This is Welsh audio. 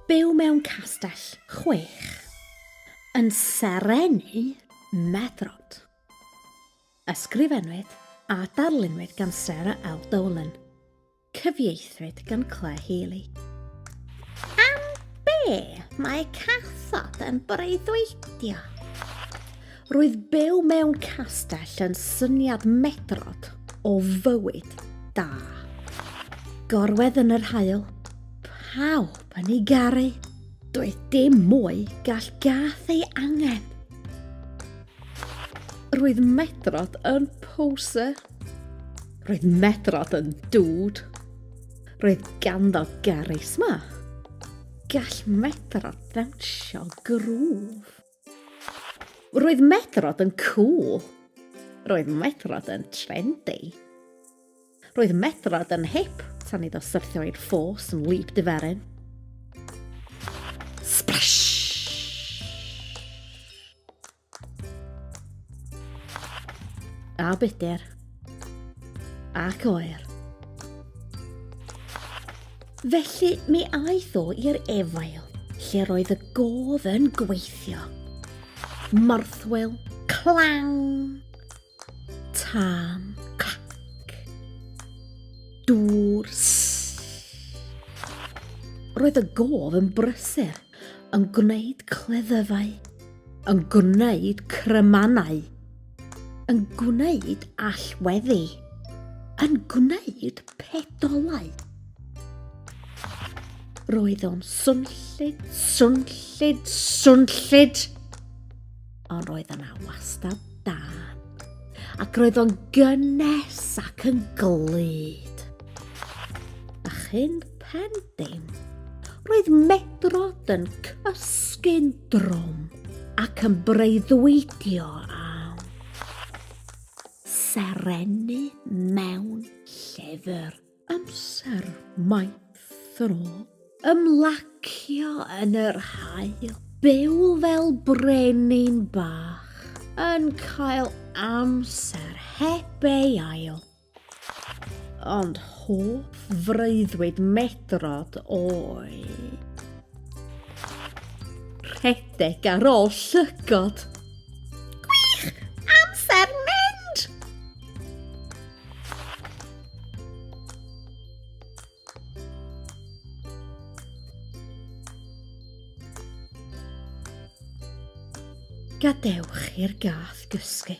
Byw mewn castell chwech. Yn serennu meddrod. Ysgrifennwyd a darlunwyd gan Sarah L Dolan. Cyfieithwyd gan Claire Healy. Am be mae cathod yn breuddwydio? Roedd byw mewn castell yn syniad medrod o fywyd da. Gorwedd yn yr haul, pawb yn ei garu. Doedd dim mwy gall gath ei angen. Roedd medrod yn poser. Roedd medrod yn dŵd. Roedd ganddo garisma. Gall medrod ddawnsio grŵf. Roedd Medrod yn cŵl. Roedd Medrod yn trendy. Roedd Medrod yn hip tan iddo syrthio i'r ffos yn wlyb diferyn. Splash! A budur. Ac oer. Felly mi aeth o i'r efail, lle roedd y gof yn gweithio. Morthwyl, clang! Tân, clac! Dŵr, sss! Roedd y gof yn brysur, yn gwneud cleddyfau, yn gwneud crymanau, yn gwneud allweddi, yn gwneud pedolau. Roedd o'n swnllyd, swnllyd, swnllyd. Ond roedd yna wastad dân. Ac roedd o'n gynnes ac yn glyd. A chyn pen dim, roedd Medrod yn cysgu'n drwm ac yn breuddwydio am serennu mewn llyfr. Amser maith yn ôl, ymlacio yn yr haul, byw fel brenin bach, yn cael amser heb ei ail. Ond hoff freuddwyd medrod oedd rhedeg ar ôl llygod. Gwych! Amser mynd! Gadewch i'r gath gysgu.